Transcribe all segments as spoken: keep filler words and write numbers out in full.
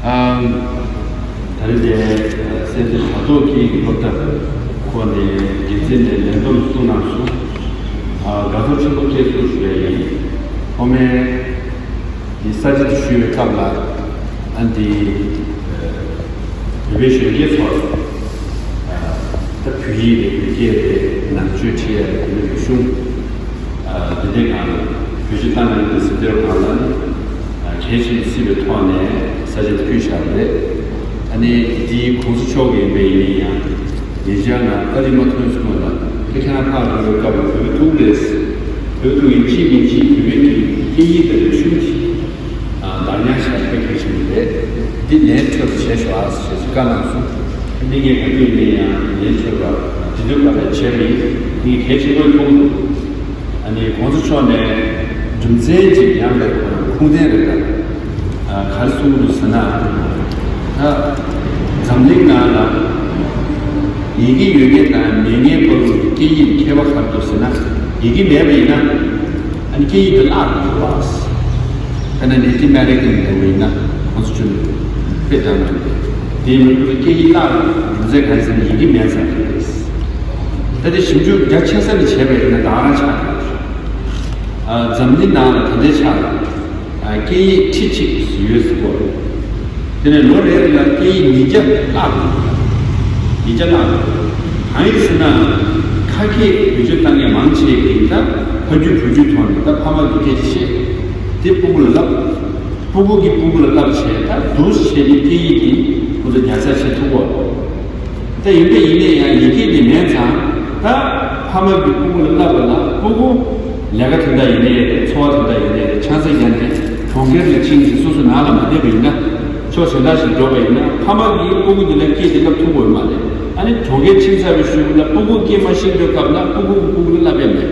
ཨ། ད་རེས་དེ་སེམས་ཅན་དྲ་ཐོག་གི་སློབ་གྲྭ་ཁོ་ནས་འགན་འཛིན་ནས་ལས་བསྡོམས་གསུངས་གནང་སོང་། ཨ། དགའ་ཚོར་ཆེན་པོ་སྐྱེས་སོང་ཞུ་ཡ་ཡིན། ཐོག་མའི་འདི་ས་བཅད་དེ་ཞུས་པའི་སྐབས་ལ། ཨ། འདི་བོད་པའི་གཞོན་སྐྱེས་ཚོར། ཨ། ད་བོད་ཡིག་དེ་བོད་སྐད་དེ་ནང་ཆོས་ཁྲིད་ཡ་དེ་ནི་རིག་གཞུང་། ཨ། འདི་འདྲའི་སྒང་ལ་བེད་སྤྱོད་བཏང་ཡ་དེ་ཟིན་བྲིས་སྒང་ལ་ནི། ཨ། གལ་ཆེན་པོ་བརྩིས་པའི་ཐོག་ནས་ས་བཅད་དེ་ཕུལ་བཞག་པ་རེད། ཨ་ནི་འདིའི་གོང་ས་མཆོག་གི་ཡིན་པ་ཡིན་ན་ཡང་ཉེ་ཆར་ང་ཨ་རི་མ་ཐོན་སོང་ལ་དེ་ཁྱེད་རང་ཕར་འགྲོ་བའི་སྐབས་ལ་བོད་ཐུག་རེད། བོད་ཐུག་ཡིན་གཅིག་མིན་གཅིག་བོད་པའི་སྐད་ཡིག་དང་རིག་གཞུང་གི། ཨ། བདག་ཉར་བྱ་དཔེ་གལ་ཆེན་པོ་རེད། འདི་ལན་འཕྲོད་པ་བྱས་ཤོག་ཨ་ཞེས་སུ་བཀའ་གནང་སོང་། འདི་ངས་ག་དུས་ཡིན་ན་ཡང་ལན་འཕྲོད་པ་དེ་དུས་བཀའ་ལན་བྱས་པ་ཡིན། འདི་ངས་གལ་ཆེན་པོ་མཐོང་འདུག་ཨ་ནི་གོང་ས་མཆོག་ནས་རྒྱུ་མཚན་ཅིག་ཡང་ལས་ཁོང་ཁུངས་ལྡན་རེད་ད། ཨ། ག་རེ་གསུངས་འདུག་ཟེར་ན། ད་འཛམ་གླིང་ནང་ལ་ཡི་གེ་ཡོད་མཁན་དང་མེད་མཁན་བར་དུ་སྐད་ཡིག་ཁྱད་པར་ག་རེ་འདུག་ཟེར་ན། ཡི་གེ་མེད་པ་ཡིན་ན། ཨ་ནི་སྐད་ཡིག་དེ་བརླག་འགྲོ་བ། དཔེར་ན་Native American་འདྲ་བོ་ཡིན་ན་ཁོང་ཚོ་ཆུ་ནས་དཔེ་བཏང་ན་དེའི་མི་ཁོ་ཚོ་སྐད་ཡིག་བརླག་རྒྱུ་མཚན་ག་རེ་ཟེར་ན་ཡི་གེ་མེད་ཙང་རེད། ད་དེ་ཞིབ་འཇུག་རྒྱ་ཆེ་ས་ནས་བྱས་པ་ཡིན་ན་ད་ག་རང་ཆགས་ཡོད། ཨ། འཛམ་གླིང་ནང་ལ་ད་ལྟའི་ཆ་ལ། ཨ། སྐད་ཡིག་ཁྲི་གཅིག་ཡོད་ཟེར་གོ། དེ་ནས་ལོ་རེ་རེ་ལ་སྐད་ཡིག་ཉིས་བརྒྱ་བརླག་འགྲོ། ཉིས་བརྒྱ་བརླག་འགྲོ། གང་ཡིན་ཟེར་ན། ཁ་སྐད་བེད་སྤྱོད་བཏང་མཁན་མང་ཆེ་གིས་ད་ཕ་རྒྱུད་བུ་རྒྱུད་ཐོག་ནས་ད་ཕ་མ་གིས་སྐད་ཆ་བཤད། དེ་སྤུ་གུ་ལ་བསླབ། སྤུ་གུ་གིས་སྤུ་གུ་ལ་བསླབ་བྱས་ད་འདུག་སེ་བྱས་ནས་སྐད་ཡིག་དེ་ཁོ་ཚོ་ཉར་ཚགས་བྱེད་ཐུབ་གོ། ད་ཡིན་པས་ཡིན་ནས་ཡང་ཡི་གེ་དེ་མེད་ཙང་ད་ཕ་མ་གིས་སྤུ་གུ་ལ་བསླབ་པ་ལ་སྤུ་གུ་ལས་ཀ་དེ་འདྲ་ཡིན་ནའི་རེད། འཚོ་བ་དེ་འདྲ་ཡིན་ནའི་རེད། ཆང་ས་བརྒྱབ་ནས་གྲོང་ཁྱེར་ནས་ཕྱིན་ཏེ་སོ་སོ་ནང་ལ་མ་བསྡད་པ་ཡིན་ན། ཕྱོགས་གཞན་དག་ཞིག་འགྲོ་བ་ཡིན་ན་ཕ་མ་གིས་སྤུ་གུ་དེ་ལ་སྐད་དེ་བསླབ་ཐུབ་ཀྱི་ཡོད་མ་རེད། ཨ་ནི་གྲོང་ཁྱེར་ཕྱིན་ཚར་བའི་གཞུག་ལ་སྤུ་གུ་སྐད་མ་ཤེས་དུས་སྐབས་ན་སྤུ་གུ་གིས་སྤུ་གུ་ལ་བསླབ་ཡ་མེད།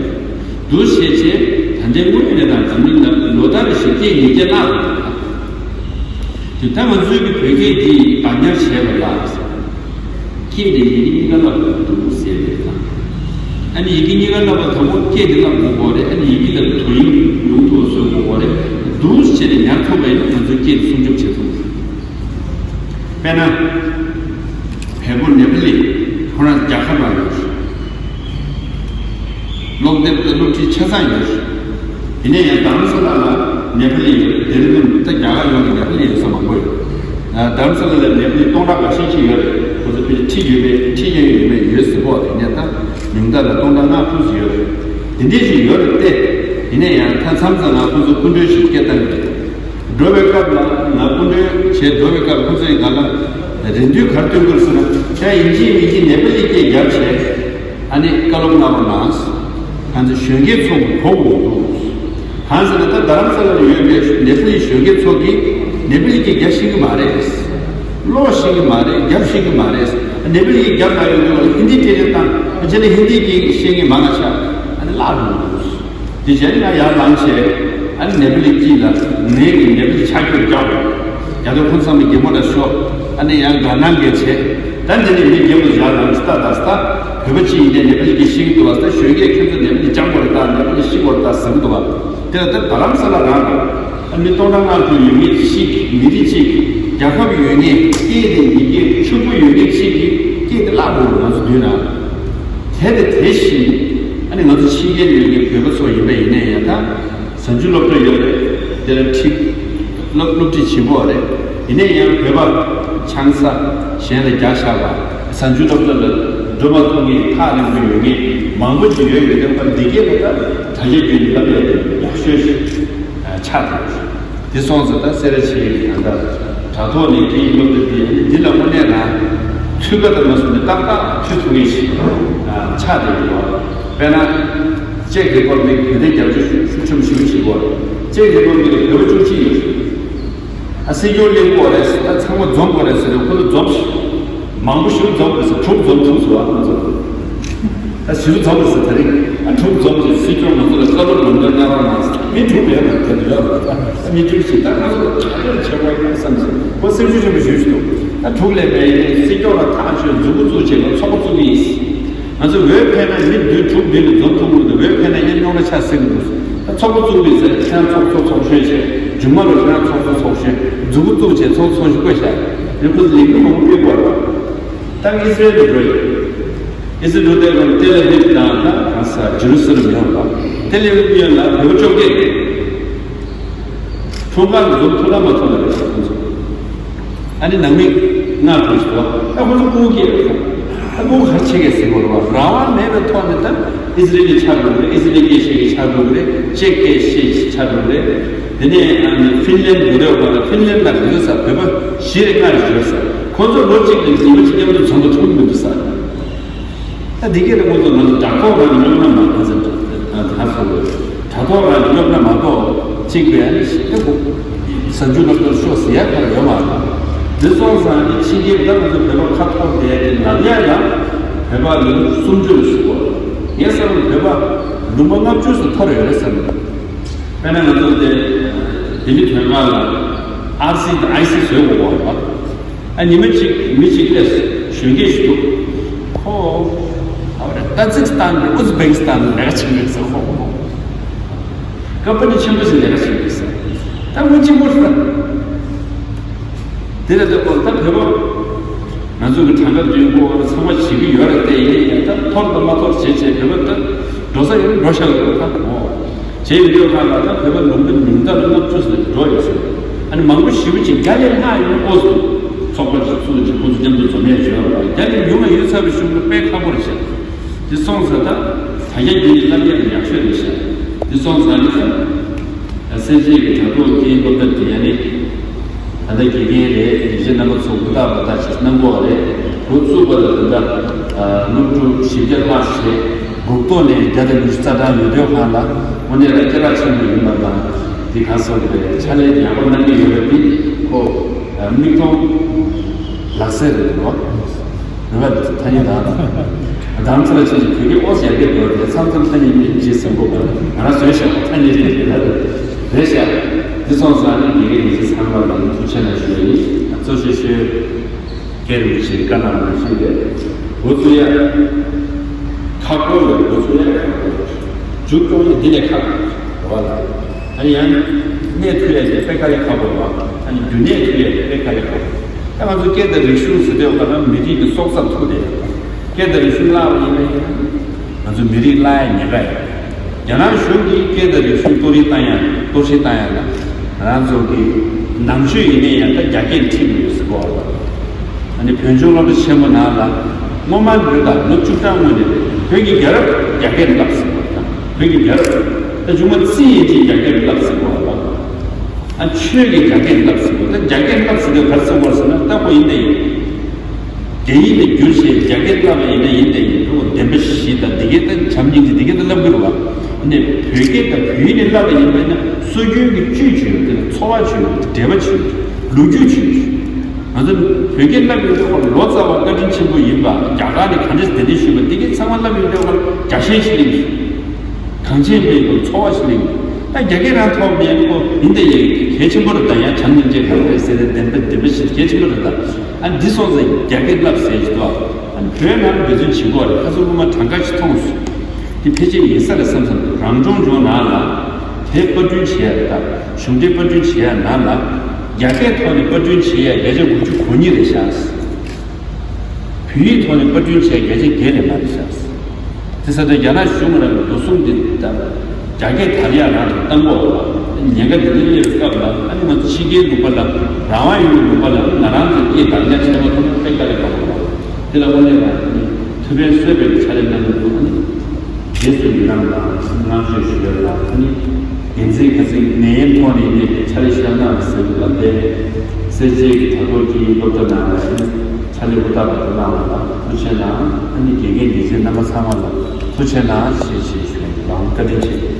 འདུག་སེ་བྱས་ད་ལྟའི་དངོས་ཡོད་གནས་སྟངས་འཛམ་གླིང་ནང་ལོ་ལྟར་བཞིན་སྐད་ཉིས་བརྒྱ་བརླག་འགྲོ། དེ་ད་ང་ཚོའི་གི་བོད་སྐད་འདི་བདག་ཉར་བྱས་པ་ལ། སྐད་དེ་ཡི་གེ་གཉིས་ཀ་བརླག་འགྲོ་འདུག་ཟེར་ནས་ད། ཨ་ནི་ཡི་གེ་གཉིས་ཀ་བརླག་པ་དང་པོ་སྐད་དེ་བརླག་དགོས་གོ་རེད། ཨ་ནི་ཡི་གེ་ལ་དོ་དབྱིངས་ཡོང་ཐུབ་པ་བཟོ་དགོས་གོ་རེད། འདུག་སེ་བྱས་ནས་ཉར་ཐུབ་པ་ཡིན་ན་ང་ཚོའི་སྐད་དེ་སྲུང་སྐྱོབ་བྱེད་ཐུབ། དཔེར་ན། བལ་པོ་ནེ་པ་ལི་ཁོ་རང་རྒྱལ་ཁབ་ལ་ཡོད། སློབ་དེབ་དང་སློབ་ཁྲིད་ཆ་ཚང་ཡོད། ཡིན་ནའི་ཡང་རྡ་རམ་ས་ལ་ལ་ནེ་པ་ལི་ཡོད། ལྡི་རི་ལ་ད་རྒྱ་གར་ཡོངས་ཀྱི་ནེ་པ་ལི་ཡོད་ས་མང་པོ་ཡོད། རྡ་རམ་ས་ལ་ལ་ནེ་པ་ལི་སྟོང་ཕྲག་འགའ་ཤས་ཅིག་ཡོད་རེད། ཁོ་ཚོ་ཕལ་ཆེར་ཁྲིད་ཡོད་མེད་ཁྲིད་མཁན་ཡོད་མེད་ཡོད་ཟེར་གོ། དེ་ནས་ད་ཉུང་མཐའ་ལ་སྟོང་ཕྲག་ལྔ་དྲུག་ཙམ་ཡོད་རེད། དེ་འདྲས་ཞིག་ཡོད་རེད་དེ། ཡིན་ནའི་ཡང་མཐའ་མཚམས་ཙམ་ང་ཁོ་ཚོ་སྐུ་མགྲོན་ཞིག་སྐད་བཏང་གི་རེད། འགྲོ་བའི་སྐབས་ལ་ང་སྐུ་མགྲོན་བྱས་འགྲོ་བའི་སྐབས་ཁོ་ཚོས་ང་ལ་རེ་འདུན་ག་རེ་བཏོན་གྱི་ཡོད་ཟེར་ན། ཁྱེད་ཡིན་གཅིག་མིན་གཅིག་ནེ་པ་ལི་སྐད་རྒྱབ་བྱས་ཨ་ནི་བཀའ་སློབ་གནང་རོགས་གནང་། ང་ཚོ་གཞོན་སྐྱེས་ཚོ་གི་གོ་དགོས་འདུག་གང་ཟེར་ན་ད་རྡ་རམ་ས་ལ་ལ་ཡོད་པའི་ནེ་པ་ལི་གཞོན་སྐྱེས་ཚོ་གིས་ནེ་པ་ལི་སྐད་རྒྱབ་ཤེས་ཀྱི་མ་རེད། ཀློག་ཤེས་ཀྱི་མ་རེད། རྒྱབ་ཤེས་ཀྱི་མ་རེད། ནེ་པ་ལི་སྐད་རྒྱབ་མ་ཡོང་དུས་ལ་ཧིན་དི་ཏྲེ་ལེ་བཏང་། ཨ་ཅེ་ནི་ཧིན་དི་སྐད་ཤེས་མཁན་མང་ང་ཆགས་ཨ་ནི་བརླག་འགྲོ་གི་འདུག་དེ་རྗེས་ང་ཡར་ལངས་བྱས། ཨ་ནི་ནེ་པ་ལི་སྐད་ལ་ངས་ཀྱི་ནེ་པ་ལི་ཕྱག་རྒྱ་རྒྱག་ཡ་དོ་ཁོང་ཚང་མ་གད་མོ་ལ་ཤོར། ཨ་ནི་ཡང་དགའ་སྣང་གིས་བྱས། ད་འདི་ནས་མི་རྒན་པོ་ཡར་ལངས་ཤིག་ད་ད་ད། བོད་པ་གཅིག་ཡིན་ནའི་ནེ་པ་ལི་སྐད་ཤེས་ཀྱི་འདུག་བ། ད་གཞོན་སྐྱེས་ཁྱོད་ཚོ་ནེ་པ་ལི་སྦྱང་དགོས་རེད་ད། ནེ་པ་ལི་ཤེས་དགོས་རེད་ད་ཟེར་གྱི་འདུག་བ། དེ་ལ་ད་རྡ་རམ་ས་ལ་རང་རེད། ཨ་ནི་སྟོང་ཕྲག་ལྔ་དྲུག་ཡོད་མཁན་ཞིག་མི་རིགས་གཅིག་རྒྱལ་ཁབ་ཡོད་མཁན་སྐད་དེ་ཡི་གེ་ཕྱུག་པོ་ཡོད་མཁན་གཅིག་གི་སྐད་དེ་བརླག་འགྲོ་རེད་ང་ཚོ་མདུན་ན། དེ་དེ་དེ་བཞིན། ཨ་ནི་ང་ཚོ་ཕྱི་རྒྱལ་ཡོད་མཁན་བོད་པ་ཚོ་ཡིན་པ་ཡིན་ན་ཡང་ད། གཟའ་མཇུག་སློབ་གྲྭ་ཡོད་རེད། དེ་ལ་ཁྲིད། སློབ་སློབ་ཁྲིད་བྱེད་དགོས་རེད། ཡིན་ནའི་ཡང་བོད་པ་ཆང་ས་གཞན་ལ་རྒྱག་བཞག་པ། གཟའ་མཇུག་སློབ་གྲྭ་ལ་འགྲོ་མ་ཐུབ་མཁན་ཐག་རིང་པོ་ཡོད་མཁན་མང་པོ་ཅིག་ཡོད་ཡོད་དེ་པ་འདི་གས་ལ་ད་དྲ་རྒྱ་བརྒྱུད་ནས་ལབ་ཡ་དེ་ཡག་ཤོས་ཤིག་ཆགས་འདུག་དེ་སོང་ཙང་ད་སེ་ར་བྱེས་ཀྱི་ད་ལྟ་དྲ་ཐོག་ནས་དེའི་སློབ་གྲྭ་འདི་འདི་ལ་དངོས་གནས་རང་འཐུས་ཀ་དང་མ་སོང་ནས་ཏག་ཏག་འཐུས་ཐུབ་མཁན་ཞིག་ཆགས་བསྡད་ཡོད་པ། དཔེར་ན། ཅེག་རི་པབ་ལིག་བོད་དོན་རྒྱབ་སྐྱོར་ཤུགས་ཆེན་པོ་ཞིག་བྱེད་དགོས་རེད། ཅེག་རི་པབ་ལིག་ལ་བོད་པ་བཅུ་གཅིག་ཡོད་རེད། ཨ་སྲིད་སྐྱོང་སླེབས་དགོས་རེད་ཟེར། ད་ཚང་མ་འཛོམས་དགོས་རེད་ཟེར་ནས་ཁོ་ཚོ་འཛོམས་ཤིག་མང་པོ་ཞིག་འཛོམས་རེད་ཟེར། དྲུག་འཛོམས་ཐུབ་སོང་བ་ཁོ་ཚོ། ད་བཞི་རུ་འཛོམས་རེད་ཟེར། ད་རིང་ཨ་དྲུག་འཛོམས་ཀྱི་སྲིད་སྐྱོང་ང་ཚོ་ལ་བཀའ་སློབ་ལམ་སྟོན་གནང་རོགས་གནང་ཟེར། མི་དྲུག་ལས་མ་དེ་འདྲ་ལ་ད་མི་དྲུག་ཞིག་ད་ང་ཚོ་ལ་ག་རེ་བྱེད་དགོས་ཡིན་བསམ་ཟེར། ཁོ་སེམས་ཤུགས་ཆེན་པོ་ཞིག་འདུག་ད་དྲུག་ལས་མེད་ཡིན་ནའི་སྲིད་སྐྱོང་ལ་ཐག་ཆོད་མཛུབ་གུ་བཙུགས་བྱས་ལ་ཚོགས་པ་བཙུགས་ཡིན། ང་ཚོ་འོས་འཕེན་ན་མི་བདུན་དྲུག་བདུན་ལ་འཛོམས་ཐུབ་མི་འདུག་འོས་འཕེན་ན་ཡང་རྙོག་དྲ་ཆགས་སྲིད་མི་འདུག་ད་ཚོགས་པ་བཙུགས་པའི་ཚེ་ཁྱེད་རང་ཚོགས་གཙོ་ཚོགས་གཞོན་བྱས། མཇུག་མ་རུ་ཁྱེད་རང་ཚོགས་གཙོ་ཚོགས་གཞོན་མཛུབ་གུ་བཙུགས་བྱས་ཚོགས་གཙོ་ཚོགས་གཞོན་བསྐོས་བཞག་རེད། ཁོ་ཚོ་ལས་འགུལ་མང་པོ་སྤེལ་དགོས་རེད། ད་ཨི་སི་རེལ་དུ་འགྲོ་ཡོད། ཨི་སི་རེལ་དེ་གང་ཏེལ་ཨ་བིབ་དང་ད་གང་ས་ཇེ་རུ་སི་ལམ་ཡོད་པ། ཏེལ་ཨ་བིབ་གཡོན་ལ་བོད་པ་བཅོ་བརྒྱད་རེད། འཁྲུངས་སྐར་འཛོམས་ཐུབ་ན་མ་ཐུབ་ན་རེད་ཟེར་ཁོང་ཚོ། ཨ་ནི་ནང་མི་ལྔ་དྲུག་ཞིག་འདུག་ཨ་ཁོང་ཚོ་སྤུ་གུ་སྐྱེས་རེད། ཨ་སྤུ་གུ་ག་རེ་བྱེད་མཁན་ཟེར་དགོས་རེད་བ། རང་དབང་མེད་པའི་ཐོག་ནས་ད་ཨི་སི་རེལ་གྱི་ཆགས་འགྲོ་གི་རེད། ཨི་སི་རེལ་སྐད་བཤད་མཁན་ཆགས་འགྲོ་གི་རེད། ཅེཀ་སྐད་བཤད་ཆགས་འགྲོ་གི་རེད། དེ་ནས་ཨ་ནི་ཧྥིན་ལན་འགྲོ་དུས་སྒང་ལ་ཧྥིན་ལན་ལ་ག་ཚོད་ཟེར་བོད་པ་བཞི་རེ་ལྔ་རེ་ཡོད་ཟེར། ཁོང་ཚོ་ལོ་གཅིག་ལ་ཉི་མ་གཅིག་མཉམ་དུ་འཛོམས་པ་ཐུབ་མི་འདུག་ཟེར། ད་འདི་གས་ལ་ཁོང་ཚོ་ང་ཚོ་དྲ་ཐོག་རང་ནས་སློབ་གྲྭ་མ་གཏོགས་ཟེར། ད་ཚོ་དྲ་ཐོག་རང་ནས་སློབ་གྲྭ་མ་གཏོགས་གཅིག་པའི་ཨ་ནི་ཤི་ད་གོ་གཟའ་མཇུག་སློབ་གྲྭར་ཤོག་ཟེར་ཡ་ག་ལ་ཡོད་མ་རེད། འདི་སོང་ཙང་ནི་ཕྱི་རྒྱལ་ད་ང་ཚོ་བོད་པ་ཁ་ཐོར་བསྡད་དེ་ལབ་ཡ་ལ་བོད་པ་ལུང་སུམ་ཅུ་ལ་ཟེར་གོ་ངས་བསམ་བློ་བོད་པ་ལུང་པ་ལྔ་བཅུ་ཙམ་ཐོར་ཡོད་རེད་བསམ། དཔེར་ན་ང་ཚོ་དེ་ལྡི་ལི་དོན་ཁང་ལ་ཨར་སི་དང་ཨའི་སི་བཟོས་དགོས་པ་རེད་པ། ཨ་ཉི་མ་གཅིག་མི་གཅིག་སླེབས་གཞོན་སྐྱེས་ཤིག་འདུག་ཁོ་ཨ་བ་རེད། ཏཱ་ཛིག་སི་ཐན་རེད། ཨུ་ཛི་བེག་སི་ཐན་ལ་ལས་ཀ་བྱེད་མཁན་ཟེར། ཁོ་ཁོ་ཁོ་ཀམ་པ་ནི་ཆེན་པོ་ཞིག་ལས་ཀ་བྱེད་མཁན་ཟེར། ད་ངོ་གཅིག་པོ་རེད། དེ་ལས་ལྡོག་པ་ད་བོད་པ་ང་ཚོ་གི་གྲངས་ཀ་བསྟུན་དགོས་ཚང་མ་བྱེད་ཀྱི་ཡོད་རེད། དེ་ཡིན་ཡང་ད་ཐོར་དང་མ་ཐོར་བྱེད་བྱེད་བོད་པ་ད་འགྲོ་ས་ཡོད་འགྲོ་ཤག་ཡོད་ད་ངོ་བྱེད་ཡོད་ཡོད་ཁ་ལ་ད་བོད་པ་ལུང་པ་ཉུང་མཐའ་ལ་ལྔ་བཅུ་ཙམ་འགྲོ་ཡོད་ཟེར། ཨ་ནི་མང་པོ་ཞེ་པོ་ཅིག་རྒྱ་ལས་ལྷག་ཡོད་ཨོ་ཚོགས་པ་ཅིག་ཚུགས་ཅིག་ཁོང་ཚོ་མཉམ་དུ་འཛོམས་ཡས་བྱོས་ར། རྒྱ་ལས་ཉུང་བ་ཡོད་ཚར་བའི་གཞུང་ལ་དཔེ་ཁག་པོ་རེད་བྱས། དེ་སོང་ཙང་ད་ད་རྒྱ་བརྒྱུད་ནས་བསླབ་ཡས་ཡག་ཤོས་རེད་བྱས། དེ་སོང་ཙང་ནི་ད་སེར་བྱེས་ཀྱི་དྲ་ཐོག་གི་སློབ་གྲྭ་དེ་ཡ་ནི་ད་ལྟ་དགེ་རྒན་རེད། དེ་བཞིན་རྣམ་པ་ཚོ་ཧུར་ཐག་པ་ད་ཅིག་གནང་གི་ཡོད་རེད། འགོ་བཙུགས་པ་ལ་ད་ལྟ་སློབ་ཕྲུག་བཞི་བརྒྱ་ལྷག་ཞིག་རེད། འགོ་ཐོག་ནས་བརྒྱ་དང་ཉི་ཤུ་རྩ་གྲངས་ཡོད་དུས་སྒང་ལ་དངོས་གནས་ལ་སྐད་གྲགས་ཆེན་པོ་ཡིན་པ་དང་། འདི་ག་སོགས་ཀྱི་རེད། ཕྱག་ལས་ཡག་པོ་གནང་གི་ཡོད་པ་འདི་ཁོ་མིག་མཐོང་ལག་ཟིན་རེད་འདུག་རེད་པ། ཐ་སྙད་དང་དང་ཚ་ལ་ཆེ་ཞིང་བོད་ཀྱི་ཨོ་ཟེར་གི་འདུག་དེ་མཚམས་མཚམས་ཐ་སྙད་མེད་ཅེས་ཟེར་དགོས་པ་ང་རང་བཟོས་བཞག་ཐ་སྙད་རེད་རེད་རེད་བྱས། འདི་སོང་ཙང་ནི་དགེ་རྒན་ཡིན་ཚེ་ཚང་མ་ལ་ཐུགས་རྗེ་ཆེ་གནང་ཞུ་ཡ་ཡིན། གཙོ་ཆེ་ཤོས། སྐད་རིགས་ཤིག་བཀའ་གནང་རོགས་ཞུས་རེད། འགོ་བཙུགས་ཡ་ཁག་པོ་ཡོད། འགོ་བཙུགས་ཡ་ཁག་པོ་ཡོད། མཇུག་སྐྱོང་ཡ་འདི་ལས་ཁག་པོ་རེད་བ་ལ། ཨ་ནི་ཡང་གནས་ཐུབ་ཡ་དེ་དཔེ་དཀའ་ལས་ཁག་པོ་རེད་བ། ཨ་ནི་རྒྱུན་གནས་ཐུབ་ཡ་དེ་དཔེ་དཀའ་ལས་ཁག་པོ་རེད། ད་ང་ཚོ་སྐད་དང་རིག་གཞུང་ཟེར་དུས་སྒང་ལ་མི་རིགས་ཀྱི་སྲོག་རྩར་ཐུག་བསྡད་ཡོད། སྐད་དང་རིག་གཞུང་བརླག་པ་ཡིན་ན་ཡང་ང་ཚོ་མི་རིགས་བརླག་ཡ་ཉེན་ཁ་ཡོད། རྒྱ་ནག་གཞུང་གིས་སྐད་དང་རིག་གཞུང་གཏོར་རེས་བཏང་ཡ་གཏོར་བཤིག་བཏང་ཡ་ལ་ང་རང་ཚོ་གི་ནང་ཆོས་ཡིན་ན་ཡང་ད་རྒྱ་སྐད་ཁྲིད་མི་ཡོད་ཟེར་གོ་བ། ཨ་ནི་བོད་ལྗོངས་སློབ་གྲྭ་ཆེན་མོ་ནང་ལ་སྔོན་མ་འདིར་ད་ལོ་བཅུ་གྲངས་སྔོན་ནས་བོད་ཀྱི་རྒྱལ་རབས་རྒྱ་སྐད་བསླབས་ཟེར་གོ་བ། བོད་ཀྱི་རྒྱལ་རབས་ད་ཆུང་མ་རྩིས་ཡིན་གཅིག་རྒྱ་སྐད་བསླབས་ཟེར་གོ་བ། ཨ་ཆོས་ཀྱི་རྒྱ་སྐད་བསླབས་ཟེར་གོ། ད་རྒྱ་སྐད་བསླབས་ཟེར་དུས་ག་རེ་ཟེར་གོ་ཟེར་ན་ད་ཁོ་ཡིན་ད་ཡིན། རྒྱ་ཡིག་ལ་བསྒྱུར་བྱས་རྒྱ་སྐད་བསླབ་པ་ཡིན་ན་ཡིན་ད་ཡིན། ཁོ་བདེན་པ་བཞི་དང་འདི་གའི་ད་བྱམས་སྙིང་རྗེ་འདི་གའི་ད་བསླབ་དགོས་རེད་བ། ནས་བོད་སྐད་དང་བོད་ཡིག་ནས་བསླབ་པ་ཡིན་པ་ཡིན་ན་སྲོལ་རྒྱུན་གྱི་བཅུད་ཆུད་ཡོད། དེ་ལ་འཚོ་བ་ཆུད་ཡོད། འབྲེལ་བ་ཆུད་ཡོད། ལོ་རྒྱུས་ཆུད་ཡོད། ང་ཚོ་བོད་སྐད་བསླབ་པའི་སྐབས་ལ་ལོ་ཙཱ་བ་བཀའ་དྲིན་ཆེན་པོ་ཡིན་པ་རྒྱ་གར་ནས་ག་འདྲས་གདན་འདྲེན་ཞུས་པ་འདི་གའི་ཚང་མ་བསླབ་པའི་སྐབས་ལ་རྒྱ་ཞེན་ཞིག་སླེབས་ཡོད། གངས་ཅན་པའི་ཚོ་བ་ཞིག་ལེན། ད་རྒྱ་སྐད་རང་ཐོབ་ནས་ཁོ་ཡིན་ད་ཡིན་གལ་ཆེན་པོ་རེད། ད་ཡང་བྱམས་སྙིང་རྗེ་གང་རེད་ཟེར་ཏེ་བདེན་པ་བདེན་པ་ཞིག་གལ་ཆེན་པོ་རེད། ད་ཨ་འདི་སོང་ཙང་རྒྱ་སྐད་བསླབ་ཟེར་གྱི་འདུག་ཨ་བོད་ནང་འབད་བརྩོན་བྱེད་དགོས་རེད། ཁ་སང་སློབ་མ་གྲངས་ཀ་ཞིག་མཐོང་སོང་། དེ་ཕལ་ཆེར་ཡིན་ས་རེད་བསམ་བསམ་འདུག་རང་སྐྱོང་ལྗོངས་ནང་ལ་དེ་པར་སྐྲུན་བྱེད་ཡ་རེད། ད་གཞུང་འབྲེལ་པར་སྐྲུན་བྱེད་ཡ་ནང་ལ་རྒྱ་སྐད་ཐོག་ནས་པར་སྐྲུན་བྱེད་ཡ་བརྒྱ་ཆ་དགུ་བཅུ་གོ་གཉིས་རེད་ཤག་བོད་ཡིག་ཐོག་ནས་པར་སྐྲུན་བྱས་བརྒྱ་ཆ་བརྒྱད་ལས་མ་རེད་ཤག་དེ་ས་དོན་རྒྱ་ནག་གཞུང་རང་གི་རྡོ་སྲུང་འདི་དང་རྒྱ་སྐད་དར་ཡག་རང་དུ་བཏང་གོ། ཉེན་ཁ་འདི་འདྲ་སླེབས་པའི་སྐབས་ལ་ཨ་ནི་ང་ཚོ་ཕྱི་རྒྱལ་ལུང་པ་ལ་རང་དབང་ཡོད་པའི་ལུང་པ་ལ་ང་རང་ཚོའི་སྐད་དར་ཡག་ཆེན་པོ་ཐོབ་ན་དཔེ་དཀའ་ལས་ཁག་པོ་རེད། དེ་ལ་དངོས་གནས་རང་ཐུགས་ཕན་གསོས་པའི་ཕྱག་ལས་གནང་གི་འདུག་ཨ་ནི། རྗེས་སུ་ཡི་རང་དང་བསྔགས་བརྗོད་ཞུ་བའི་ལམ་ནི། འགན་འཛིན་ཁ་སང་ནད་ཡམས་ཐོག་ནས་གནས་པའི་ཕྱག་ལས་ཤར་ནག་ཟེར་བ་ལ་འདས། སེར་བྱེས་ཀྱི་དྲ་ཐོག་གི་སློབ་གྲྭ་ནང་ལ་ཕྱག་ལས་ཧུར་ཐག་པ་དེ་གནང་བ་ལ་ཐུགས་རྗེ་གནང་། ཨ་ནི་དགེ་རྒན་དགེ་ཆེ་རྣམ་པ་ཚང་མ་ལ་ཐུགས་རྗེ་གནང་ཞེས་ཞེས་ཞུ་བའི་ལམ་བཀའ་དྲིན་ཆེ།